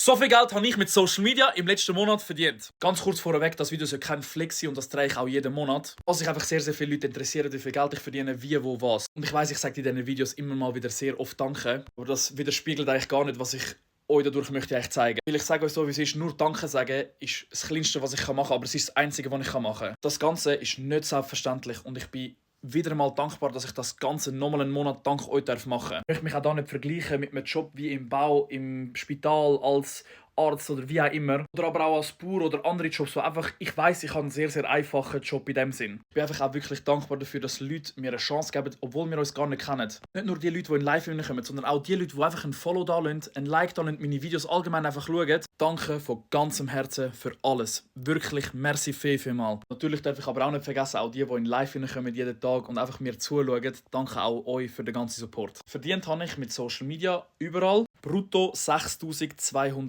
So viel Geld habe ich mit Social Media im letzten Monat verdient. Ganz kurz vorweg, das Video soll kein Flex sein und das drehe ich auch jeden Monat. Was sich einfach sehr viele Leute interessieren, wie viel Geld ich verdiene, wie, wo, was. Und ich weiss, ich sage in diesen Videos immer mal wieder sehr oft Danke, aber das widerspiegelt eigentlich gar nicht, was ich euch dadurch möchte eigentlich zeigen. Weil ich sage euch so, wie es ist, nur Danke sagen ist das Kleinste, was ich machen kann, aber es ist das Einzige, was ich machen kann. Das Ganze ist nicht selbstverständlich und ich bin wieder mal dankbar, dass ich das Ganze nochmal einen Monat dank euch machen darf. Ich möchte mich auch da nicht vergleichen mit einem Job wie im Bau, im Spital, als Arzt oder wie auch immer. Oder aber auch als Bauer oder andere Jobs, wo einfach, ich weiss, ich habe einen sehr einfachen Job in dem Sinn. Ich bin einfach auch wirklich dankbar dafür, dass Leute mir eine Chance geben, obwohl wir uns gar nicht kennen. Nicht nur die Leute, die in Live kommen, sondern auch die Leute, die einfach ein Follow da lassen, ein Like da lassen, meine Videos allgemein einfach schauen. Danke von ganzem Herzen für alles. Wirklich, merci vielmal. Natürlich darf ich aber auch nicht vergessen, auch die in Live kommen jeden Tag und einfach mir zuschauen. Danke auch euch für den ganzen Support. Verdient habe ich mit Social Media überall brutto 6'200